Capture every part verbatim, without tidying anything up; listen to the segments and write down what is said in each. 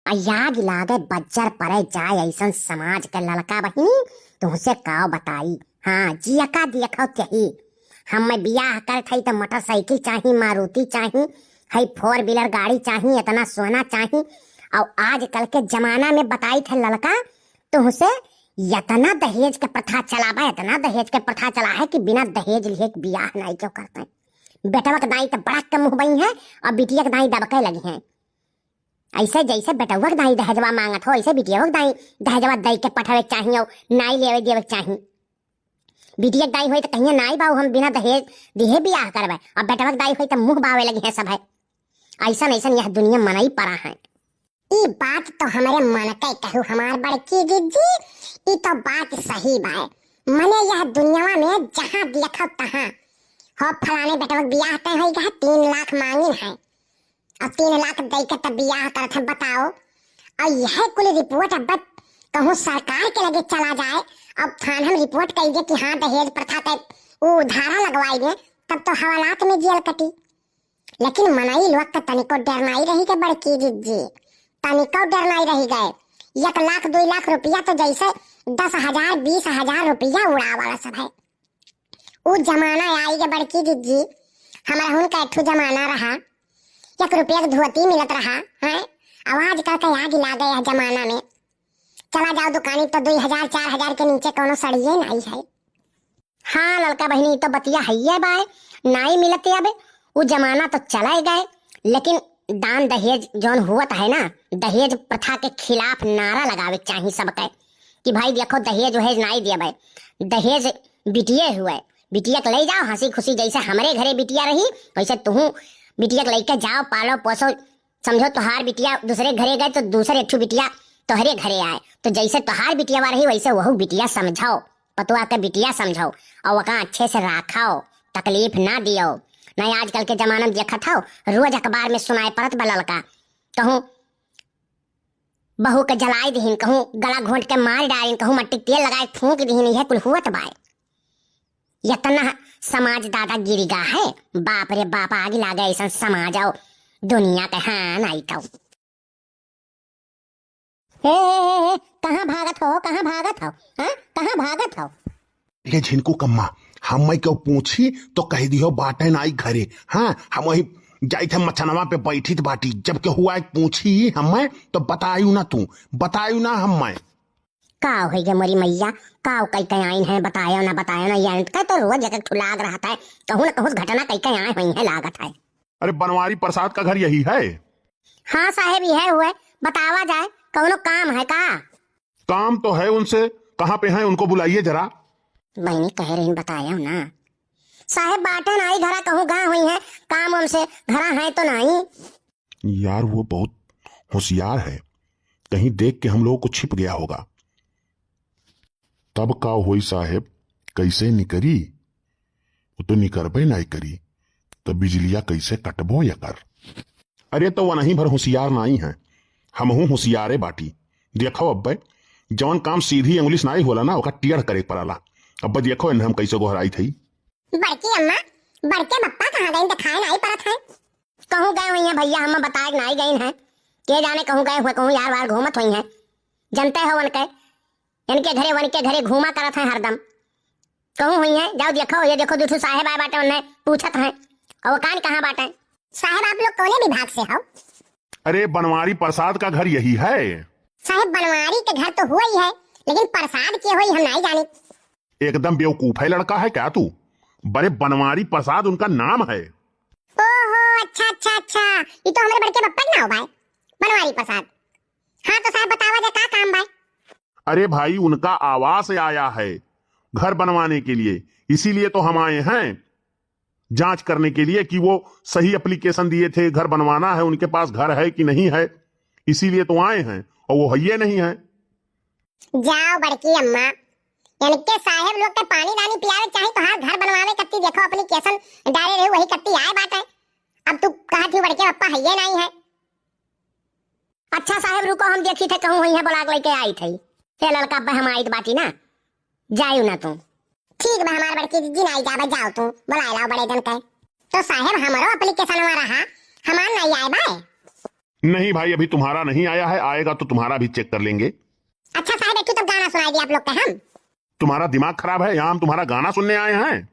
आ याद लागे बज्जर परे जाए ऐसन समाज के ललका बहिनी, तुहसे काव बताई। हाँ, जियका दियखो तेही। हम्मे बियाह करत हई त मोटरसाइकिल चाही, मारुति चाही, हई four wheeler गाड़ी चाही, इतना सोना चाही। और आजकल के जमाना में बताई थे ललका, तुहसे इतना दहेज के प्रथा चला बा, इतना दहेज के प्रथा चला है कि बिना दहेज लिए बियाह नाई क्यों करते। बेटवा के दाई त बड़ा कम मुँह बई है और बिटिया के दाई दबके लगी हैं। ऐसे जैसे बेटवा के दाई दहेजवा मांगत हो, ऐसे बिटिया के दाई दहेजवा दई के पठावे के चाही और नाई लेवे देवे के चाही। बिटिया के दाई होई त कहिए नाई बाऊ, हम बिना दहेज दिहे बियाह करबे, और बेटवा के दाई होई त मुँह बावे लगी हैं सब है। ऐसन ऐसन यह दुनिया मनई पड़ा है। ई बात तो हमरे मन के कहू हमार बड़की जिज्जी, ई तो बात सही बाय। मने यह दुनियावा में जहाँ देखो तहाँ हो फलाने बेटवा के बियाह तय होई गए, तीन लाख मांगिन है, अब तीन लाख दई के तब बियाह करत है, बताओ। और यह कुल रिपोर्ट अब कहूँ सरकार के लगे चला जाए, अब थाना में रिपोर्ट कई दे कि हाँ दहेज प्रथा के ऊ धारा लगवाई दे, तब तो हवालात में जेल कटी। लेकिन मनई लोग के तनिको डर नाई रही के बड़की जिज्जी, तनिको डर नाई रही गए। एक लाख दुई लाख रुपया तो जैसे दस हजार बीस हजार रुपया उड़ावल सब है। ऊ जमाना आई गे बड़की जिज्जी, हमरहुन का एक ठो जमाना रहा, एक रुपया के धोती मिलत रहा, हैं? अब आजकल का आग लागे यह जमाना में। चला जाओ दुकानी तो दुई हजार चार हजार के नीचे कौनो सड़िए नाई है। हाँ ललका बहिनी, ई तो बतिया हइये बाय, नाई मिलत अब, उ जमाना तो चले गए, लेकिन दान दहेज जौन हुवत है ना, दहेज प्रथा के खिलाफ नारा लगावे के चाही सबके कि भाई देखो दहेज वहेज नाई दियबे, दहेज बिटिये हुए, बिटिया के ले जाओ हंसी खुशी, जैसे हमरे घरे बिटिया रही वैसे तुहू बिटिया के लेके जाओ, पालो पोसो, समझो तोहार बिटिया दूसरे घरे गए तो दूसरे एक ठो बिटिया तोहरे घरे आए, तो जैसे तोहार बिटिया रही वैसे वहू बिटिया समझो। पतोह के बिटिया समझो और ओका अच्छे से राखो, तकलीफ ना दियो। नहीं आजकल के जमाना में देखत हो, रोज अखबार में सुनाए पड़त बा ललका, कहूँ बहू के जलाई दिहिन, कहूँ गला घोंट के मार डालिन, कहूँ मट्टी तेल लगाए फूंक दिहिन, यह कुल हुवत बाय। इतना समाज दादा गिरिगा है, बाप रे बाप, आग लागे ऐसन समाज आओ दुनिया के। हाँ नाई तो हे, हे, हे, हे, कहाँ भागत हो, कहाँ भागत हो, हाँ? कहाँ भागत हो? ये झिनकू कम्मा, हम्मै केहू पूछी तो कहि दिहो बाटे नाई घरे। हाँ, हम वही जाइत है मचनवा पे बैठित बाटी। जब केहू आए पूछी हम्मै तो बतायू ना तू, बतायू ना हम्मै। का होइ गे मोरी मैया, का कइ के आइन है, बतायो ना, बतायो ना। ये अंत का तो रोज एक एक ठो लाग रहत है, कहूँ ना कहूँ घटना कइ के आए हुई है लागत है। अरे बनवारी प्रसाद का घर यही है? हाँ साहेब, यह हुए। बतावा जाए, कौनो काम है का? काम तो है उनसे, कहाँ पे हैं उनको बुलाइए जरा। बहिनी कहे रही बतायो ना। साहेब बाटे नाई घरा, कहूँ गा हुई है, काम हमसे घरा है तो नाई। यार वो बहुत होशियार है, कहीं देख के हम लोगों को छिप गया होगा। तब का होई साहेब, कैसे निकरी? वो तो निकरबे नाई करी, तो बिजलिया कैसे कटबो एकर? अरे तो वनही भर होशियार नाई है, हमहू होशियारे बाटी। देखो अब्बे, जौन काम सीधी अंगुली से नाई होला ना, ओका टेढ़ करे के पड़ाला। अब्बे देखो इन्हें हम कैसे गोहराई थई। बड़की अम्मा, बड़के बप्पा कहाँ गइन, देखाए नाई परत है? कहूँ गए हुई हैं भैया, हम बताए नाई गइन हैं। के जाने कहूँ गए हुए, कहूँ यार वार घूमत हुई हैं। जनते हो उनके, इनके घरे वनके घरे घूमा करत हैं हरदम। कहूँ हुई हैं, जाओ देखो, ये देखो दू ठो साहेब आए बाटे, उन्हें पूछत हैं। और वो कान कहाँ बाटे? साहेब आप लोग कौने विभाग से हो? अरे बनवारी प्रसाद का घर यही है। साहेब बनवारी के घर तो हुआ ही है, लेकिन प्रसाद के होई हम नाई जानी। एकदम बेवकूफ है लड़का है क्या तू? बड़े बनवारी प्रसाद उनका नाम है। ओहो, अच्छा, अच्छा, अच्छा, ये तो हमरे बड़के बप्पा के नाव बाय, बनवारी प्रसाद। हाँ तो साहेब बतावा जा का काम बाय? अरे भाई उनका आवास आया है घर बनवाने के लिए, इसीलिए तो हम आए हैं जांच करने के लिए कि वो सही एप्लीकेशन दिए थे, घर बनवाना है उनके पास, घर है कि नहीं है, इसीलिए तो आए हैं और वो हइये नहीं है। जाओ बड़की अम्मा, इनके साहेब लोग के पानी दानी पियावे चाही, तोहार घर बनवावे कत्ती देखो एप्लीकेशन डाले रहे वही कत्ती आए बाटे। अब तू कहत ही बड़के बप्पा हइये नाई है। अच्छा साहेब रुको, हम देखी थे कहूँ हुई है, बोला के लेके आई थे। हे लड़का अब्बे हम आइत बाटी ना, जायू ना तू। ठीक बा हमार बड़की जिज्जी नाई जाबे, जाओ तू, बोलाए लाओ बड़े जन के। तो साहेब हमरो एप्लीकेशन रहा, हमार नाई आए बाय। नहीं भाई, अभी तुम्हारा नहीं आया है, आएगा तो तुम्हारा भी चेक कर लेंगे। अच्छा साहेब, एक ठो तब गाना सुनाई दिया आप लोग के हम। तुम्हारा दिमाग खराब है, यहाँ हम तुम्हारा गाना सुनने आए हैं।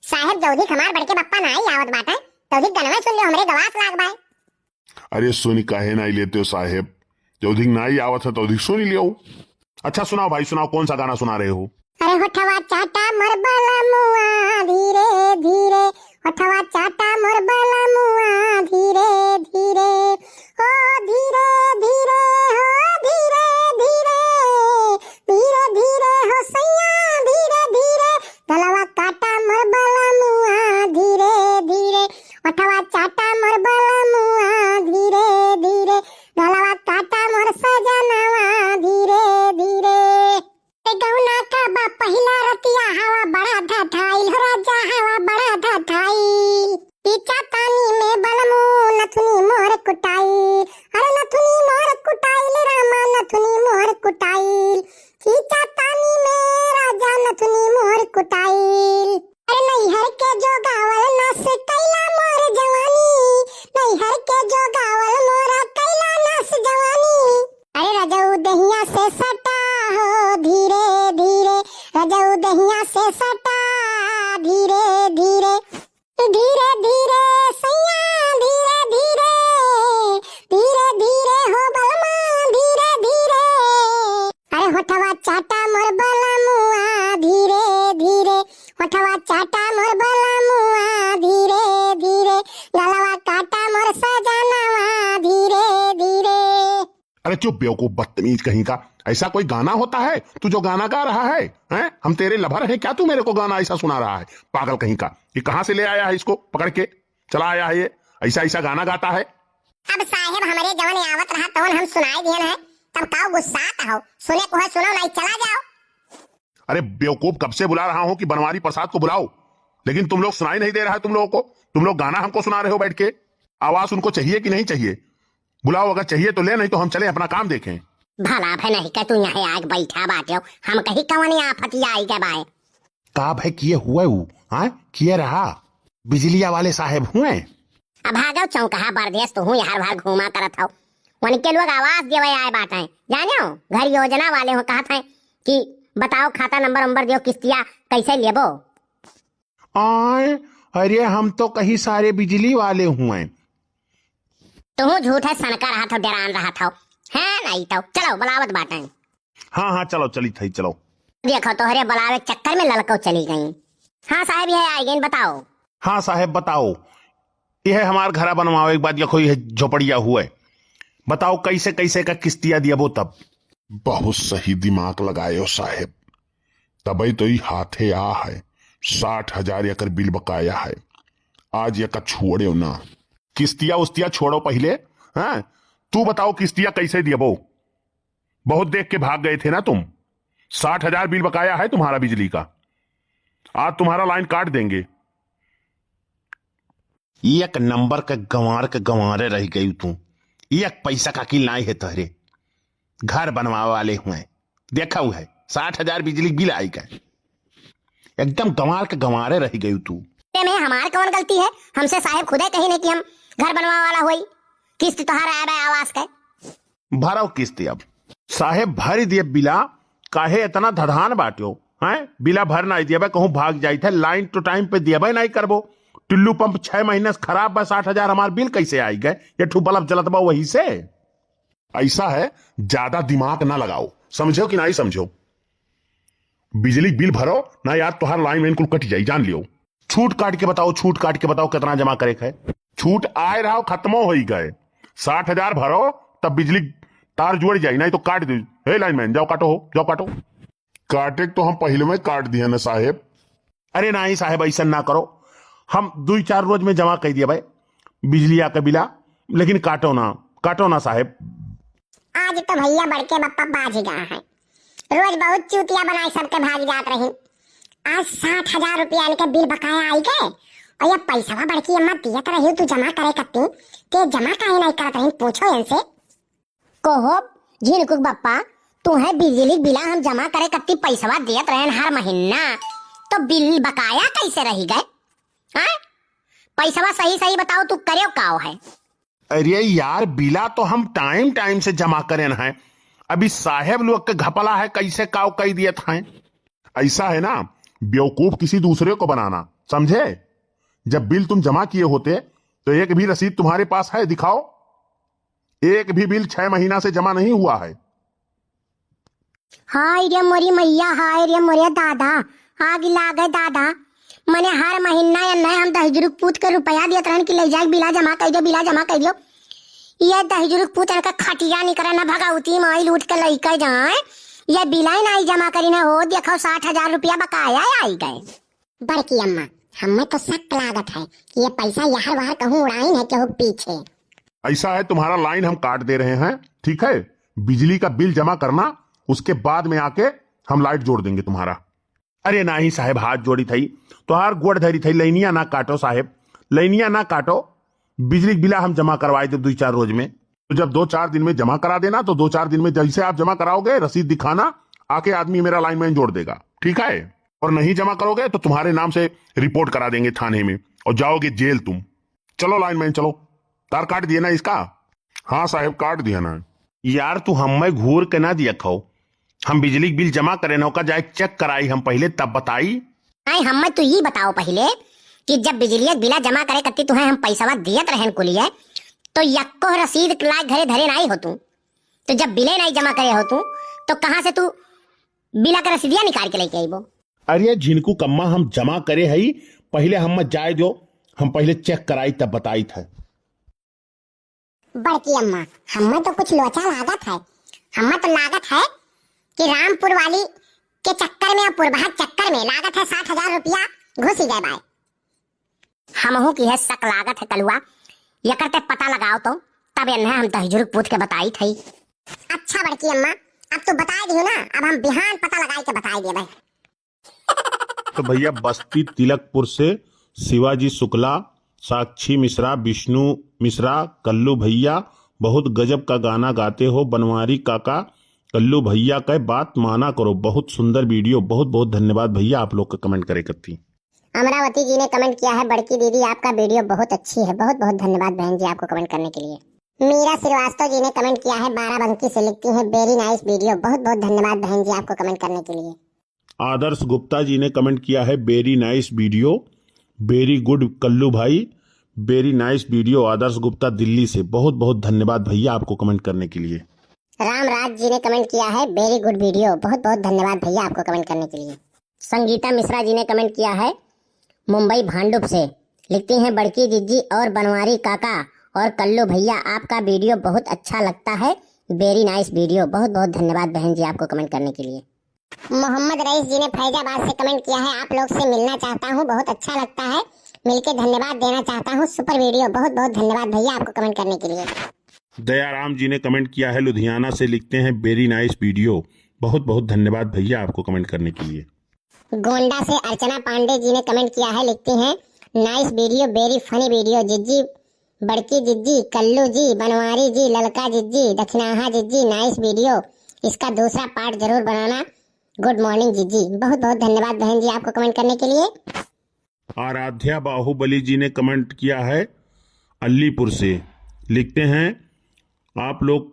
साहेब, जौधिक हमार बड़के बप्पा नाई आवत बाटे, तौधिक गनवा सुन लियो, हमरे गवास लाग बाय। अरे सुन काहे नाई लेते हो साहेब, जौधिक नाई आवत है तौधिक सुन लियो। अच्छा सुनाओ भाई, सुनाओ, कौन सा गाना सुना रहे हो? अरे होठवा चाटा मोर बलमुआ धीरे धीरे, होठवा चाटा मोर बलमुआ धीरे धीरे, ओ धीरे धीरे, हो धीरे धीरे, धीरे धीरे हो सैया धीरे धीरे, गलवा काटा मोर बलमुआ धीरे धीरे, होठवा चाटा मोर बलमुआ धीरे धीरे, गलवा काटा मोर सजनवा धीरे धीरे। ए गौना का बा पहिला रतिया, हवा बड़ा धधाइल हो राजा, हवा बड़ा धधाइल। पीछा तानी में बलमू नथुनी मोर कुटाइल, अरे नथुनी मोर कुटाइल रामा, नथुनी मोर कुटाइल। पीछा तानी में राजा नथुनी मोर कुटाइल। अरे नैहर के जोगावल नास कैला मोर जवानी, नैहर के जोगावल मोरा कैला नास जवानी। अरे रजऊ दहिया से सटा हो धीरे धीरे, रजऊ दहिया से सटा धीरे धीरे, धीरे धीरे सैया धीरे धीरे, धीरे धीरे हो बलमा धीरे धीरे। अरे होठवा चाटा मोर बलमुआ धीरे धीरे, होठवा चाटा मोर बलमुआ धीरे धीरे, गलवा काटा मोर सजनवा धीरे धीरे। अरे चुप बेवकूफ, बदतमीज कहीं का। ऐसा कोई गाना होता है? तू जो गाना गा रहा है, हैं? हम तेरे लवर हैं क्या, तू मेरे को गाना ऐसा सुना रहा है? पागल कहीं का। ये कहाँ से ले आया है इसको पकड़ के? चला आया है ये, ऐसा ऐसा गाना गाता है। अब साहेब हमरे जवन आवत रहा तवन हम सुनाई दिहन है, तब काऊ गुस्सात हो? सुने को है सुनो, नहीं चला जाओ। अरे बेवकूफ, कब से बुला रहा हूँ कि बनवारी प्रसाद को बुलाओ, लेकिन तुम लोग सुनाई नहीं दे रहा है तुम लोगों को। तुम लोग गाना हमको सुना रहे हो बैठ के। आवाज उनको चाहिए कि नहीं चाहिए? बुलाओ, अगर चाहिए तो ले, नहीं तो हम चले अपना काम देखें। भला भे नहीं के तू यहाँ आग बैठा बाटे हो, हम कही कवनी आफत आई गए बाए। का भे किए हुए उ, हाँ? किए रहा? बिजलिया वाले साहेब हुए? अब भागो चौंकहा बरदेस, तू हूँ हर भर घूमा करत हो। उनके लोग आवास देवे आए बाटे, जाने हो? घर योजना वाले हो, कहत हैं कि बताओ खाता नंबर उम्बर दियो, किस्तिया कैसे लेबो? आए, अरे हम तो कहीं सारे बिजली वाले हुए। तू झूठे सनका रहत हो, डेरान रहत हो। है नहीं तो चलो बुलावत बाटे। हाँ, हाँ, चलो, चली थई, चलो। देखो, तोहरे बुलावे चक्कर में ललको चली गई। हाँ साहेब, यह आई गई, बताओ। हाँ साहेब, बताओ। यह हमार घरा बनवावे के बाद देखो, यह झोपड़िया हुए। बताओ, कैसे, कैसे का किस्तिया दियबो तब? बहुत सही दिमाग लगायो साहेब, तबई तो ई हाथे आ है। साठ हजार एकर बिल बकाया है, आज एका छोड़ेव ना। किस्तिया उस्तिया छोड़ो पहिले, हाँ? तू बताओ, किस्तिया कैसे दियबो? बहुत देख के भाग गए थे ना तुम। साठ हजार बिल बकाया है तुम्हारा बिजली का, आज तुम्हारा लाइन काट देंगे। एक नंबर के गंवार के गंवारे रह गई तू। एक पैसा का किल नाई है तोहरे। घर बनवावे वाले हुए, देखा हुआ है, साठ हजार बिजली बिल आई गए। एकदम गंवार के गंवारे रह गई तू। ते में हमार कौन गलती है? हमसे साहेब खुदे कही नहीं कि हम घर बनवावे वाला होई। किस्त तोहार आए बा आवास के। भरव किस्त अब। साहेब भर दिए बिला, काहे इतना धधान बाट्यो, हैं? बिला भर नाई दिए बा, कहूँ भाग जाइत है, लाइन तो टाइम पे दिए बा नाई करबो। टिल्लू पंप छह महीने से खराब बा, साठ हजार हमार बिल कैसे आई गए? ये ठू बल्ब जलत बा वही से। ऐसा है, ज्यादा दिमाग ना लगाओ, समझो कि नाई समझो? बिजली बिल भरो ना यार, तोहार लाइन वाइन कुल कट जाई, जान लियो। छूट काट के बताओ, छूट काट के बताओ कितना जमा करे के है। छूट आए रहा, खत्मो होई गए। साठ हजार भरो, तब बिजली तार जुड़ जाई, नहीं तो काट दे। हे लाइनमैन, जाओ काटो हो, जाओ काटो। काटे के तो हम पहिले में काट दिया ना साहेब। अरे नहीं साहेब, ऐसा ना करो, हम दुई चार रोज में जमा कर दिया भाई बिजलिया का बिला, लेकिन काटो ना, काटो ना साहेब। आज तो भैया बड़के बप्पा बाज गया है, रोज बहुत चूतिया बनाए सबके भाग जात रही। आज साठ हजार रुपया इनके बिल बकाया आई गए, और ये पैसवा बड़की अम्मा दियत रही तू जमा करे कत्ती, ते जमा काहे नहीं करत रही, पूछो इनसे। कोहो झिनकुक बप्पा, तू है बिजली बिला हम जमा करे कत्ती पैसवा दियत रहन हर महीना, तो बिल बकाया कैसे रही गए? हाँ, पैसवा सही सही बताओ, तू करेव काव है? अरे यार, बिला तो हम टाइम टाइम से जमा करेन हैं। अभी साहेब लोग के घपला है, कैसे काव कई दियत हैं। ऐसा है ना, बेवकूफ किसी दूसरे को बनाना, समझे? जब बिल तुम जमा किए होते तो एक भी रसीद तुम्हारे पास है, दिखाओ। एक भी बिल छह महीना से जमा नहीं हुआ है। हाय रे मोरी मैया, हाय रे मोरे दादा, आग लागे दादा। मने हर महीना एन्हे हम दहिजरू के पूत के रुपया दियत रहन कि ले जाए बिला जमा कर दो, बिला जमा कर दो। ये दहिजरू के पूत एनका खटिया निकरे न भगवती माई लूट के लइके जाए। ये बिला ही नहीं जमा करी न हो, देखो साठ हजार रुपया बकाया आई गए। बड़की अम्मा, हमें तो शक लागत है कि ये पैसा यहर वहर कहूँ उड़ाइन है केहू के पीछे। ऐसा है, तुम्हारा लाइन हम काट दे रहे हैं, ठीक है? बिजली का बिल जमा करना, उसके बाद में आके हम लाइट जोड़ देंगे तुम्हारा। अरे नाही साहेब, हाथ जोड़ी थई, तोहार गोड़ धरी थई, लाइनिया ना काटो साहेब, लाइनिया ना काटो। बिजली के बिला हम जमा करवाए देब दुई चार रोज में। तो जब दो चार दिन में जमा करा देना, तो दो चार दिन में जैसे आप जमा कराओगे, रसीद दिखाना, आके आदमी मेरा लाइनमैन जोड़ देगा, ठीक है? और नहीं जमा करोगे तो तुम्हारे नाम से रिपोर्ट करा देंगे थाने में और जाओगे जेल तुम। चलो लाइनमैन, चलो। तार काट दिए ना इसका? हाँ साहेब, काट दिया ना। यार, तू हमें घूर के ना दिया खाओ। हम बिजली के बिल जमा करे न, ओका जाए चेक कराई हम पहिले, तब बताई। नहीं, हमें तू ये बताओ पहिले कि जब बिजलिया के बिला जमा करे कत्ती तुहें हम पैसवा दियत रहन कुलिए, तो यक्को रसीद लाए घरे धरे नहीं हो तू। तो जब बिले नहीं जमा करे हो तू, तो कहाँ से तू बिला के रसीदिया निकाल के लेके आईबो? अरे झिनकू कम्मा, हम जमा करे हई, पहिले हम जाए दो, हम पहिले चेक कराई तब बताई था। बड़की अम्मा, हमें तो कुछ लोचा लागत है। हमें तो लागत है कि रामपुर वाली के चक्कर में और पुरबहा चक्कर में लागत है साठ हजार रुपया घुसी गए बाय। हमहू की है शक लागत है कलुआ, यकर ते पता लगाओ तो, तब एन्हे हम दहिजरू के पूत के बताई थई। अच्छा बड़की अम्मा, अब तू बताई दियो ना, अब हम बिहान पता लगाई के बताई देबे। तो भैया, बस्ती तिलकपुर से शिवाजी शुक्ला, साक्षी मिश्रा, विष्णु मिश्रा, कल्लू भैया, बहुत गजब का गाना गाते हो बनवारी काका। कल्लू भैया का बात माना करो, बहुत सुंदर वीडियो। बहुत बहुत धन्यवाद भैया आप लोग का कमेंट करे करती। अमरावती जी ने कमेंट किया है, बड़की दीदी आपका वीडियो बहुत अच्छी है। बहुत बहुत धन्यवाद बहन जी आपको कमेंट करने के लिए। मीरा श्रीवास्तव जी ने कमेंट किया है बाराबंकी से, लिखती हैं, वेरी नाइस वीडियो। बहुत बहुत धन्यवाद बहन जी आपको कमेंट करने के लिए। आदर्श गुप्ता जी ने कमेंट किया है, very nice video, very good Kallu भाई, very nice video. Adarsh Gupta Delhi से, बहुत बहुत धन्यवाद भैया आपको कमेंट करने के लिए। राम राज जी ने कमेंट किया है, वेरी गुड वीडियो। बहुत बहुत धन्यवाद भैया आपको कमेंट करने के लिए। संगीता मिश्रा जी ने कमेंट किया है मुंबई भांडुप से, लिखती हैं, बड़की जिज्जी और बनवारी काका और कल्लू भैया, आपका वीडियो बहुत अच्छा लगता है, वेरी नाइस वीडियो। बहुत बहुत धन्यवाद बहन जी आपको कमेंट करने के लिए। मोहम्मद रईस जी ने फैजाबाद से कमेंट किया है, आप लोग से मिलना चाहता हूँ, बहुत अच्छा लगता है, मिलके धन्यवाद देना चाहता हूँ, सुपर वीडियो। बहुत बहुत धन्यवाद भैया आपको कमेंट करने के लिए। दयाराम जी ने कमेंट किया है लुधियाना से, लिखते हैं, वेरी नाइस वीडियो। बहुत बहुत धन्यवाद भैया आपको कमेंट करने के लिए। गोंडा से अर्चना पांडे जी ने कमेंट किया है, लिखती हैं, nice video, very funny video. जिज्जी, बड़की जिज्जी, कल्लू जी, बनवारी जी, ललका जिज्जी, दक्षिणाहा जिज्जी, नाइस वीडियो, इसका दूसरा पार्ट जरूर बनाना। गुड मॉर्निंग जिज्जी। बहुत बहुत धन्यवाद बहन जी आपको कमेंट करने के लिए। आराध्या बाहुबली जी ने कमेंट किया है अलीपुर से, लिखते हैं, आप लोग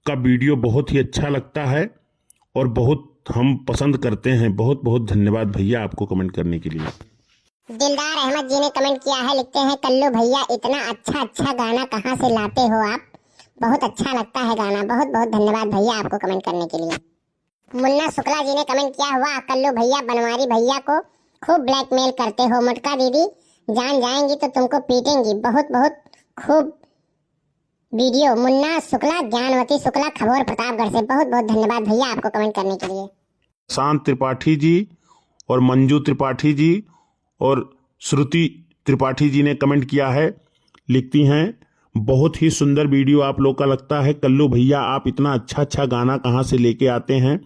का वीडियो बहुत ही अच्छा लगता है और बहुत हम पसंद करते हैं। बहुत बहुत धन्यवाद भैया आपको कमेंट करने के लिए। दिलदार अहमद जी ने कमेंट किया है, लिखते हैं, कल्लू भैया इतना अच्छा अच्छा गाना कहाँ से लाते हो आप? बहुत अच्छा लगता है गाना। बहुत बहुत धन्यवाद भैया आपको कमेंट करने के लिए। मुन्ना शुक्ला जी ने कमेंट किया, वाह कल्लू भैया बनवारी भैया को खूब ब्लैकमेल करते हो। मोटका दीदी जान जाएंगी तो तुमको पीटेंगी। बहुत बहुत खूब वीडियो। मुन्ना शुक्ला, ज्ञानवती शुक्ला, खबोर प्रतापगढ़ से, बहुत बहुत धन्यवाद भैया आपको कमेंट करने के लिए। शांत त्रिपाठी जी और मंजू त्रिपाठी जी और श्रुति त्रिपाठी जी ने कमेंट किया है, लिखती हैं, बहुत ही सुंदर वीडियो आप लोग का लगता है। कल्लू भैया, आप इतना अच्छा अच्छा गाना कहाँ से लेके आते हैं?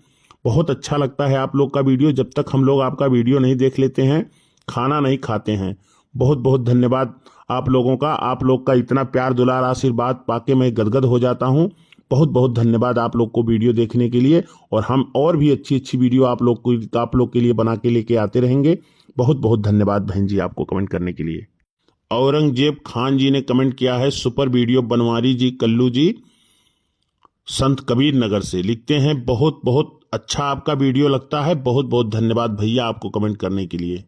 बहुत अच्छा लगता है आप लोग का वीडियो। जब तक हम लोग आपका वीडियो नहीं देख लेते हैं, खाना नहीं खाते हैं। बहुत बहुत धन्यवाद आप लोगों का। आप लोग का इतना प्यार, दुलार, आशीर्वाद पाके मैं गदगद हो जाता हूँ। बहुत बहुत धन्यवाद आप लोग को वीडियो देखने के लिए, और हम और भी अच्छी अच्छी वीडियो आप लोग को, आप लोग के लिए बना के लेके आते रहेंगे। बहुत बहुत धन्यवाद बहन जी आपको कमेंट करने के लिए। औरंगजेब खान जी ने कमेंट किया है, सुपर वीडियो बनवारी जी, कल्लू जी, संत कबीर नगर से। लिखते हैं, बहुत बहुत अच्छा आपका वीडियो लगता है, बहुत बहुत धन्यवाद भैया आपको कमेंट करने के लिए।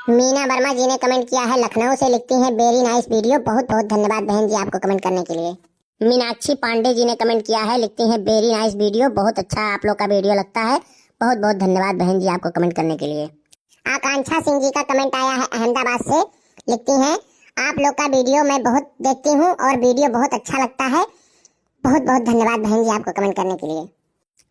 मीना वर्मा जी ने कमेंट किया है लखनऊ से, लिखती हैं, वेरी नाइस वीडियो। बहुत बहुत धन्यवाद बहन जी आपको कमेंट करने के लिए। मीनाक्षी पांडे जी ने कमेंट किया है, लिखती हैं, वेरी नाइस वीडियो। बहुत अच्छा आप लोग का वीडियो लगता है। बहुत बहुत धन्यवाद बहन जी आपको कमेंट करने के लिए। आकांक्षा सिंह जी का कमेंट आया है अहमदाबाद से, लिखती हैं, आप लोग का वीडियो मैं बहुत देखती हूँ और वीडियो बहुत अच्छा लगता है। बहुत बहुत धन्यवाद बहन जी आपको कमेंट करने के लिए।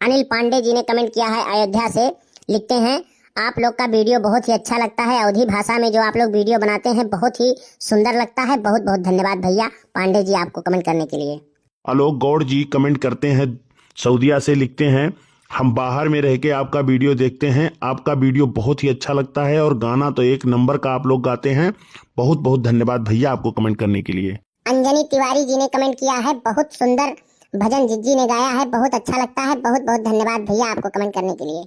अनिल पांडे जी ने कमेंट किया है अयोध्या से, लिखते हैं, आप लोग का वीडियो बहुत ही अच्छा लगता है, अवधी भाषा में जो आप लोग वीडियो बनाते हैं बहुत ही सुंदर लगता है। बहुत बहुत धन्यवाद भैया पांडे जी आपको कमेंट करने के लिए। आलोक गौड़ जी कमेंट करते हैं सऊदिया से, लिखते हैं, हम बाहर में रह के आपका वीडियो देखते हैं, आपका वीडियो बहुत ही अच्छा लगता है और गाना तो एक नंबर का आप लोग गाते हैं। बहुत बहुत धन्यवाद भैया आपको कमेंट करने के लिए। अंजनी तिवारी जी ने कमेंट किया है, बहुत सुंदर भजन जिज्जी ने गाया है, बहुत अच्छा लगता है। बहुत बहुत धन्यवाद भैया आपको कमेंट करने के लिए।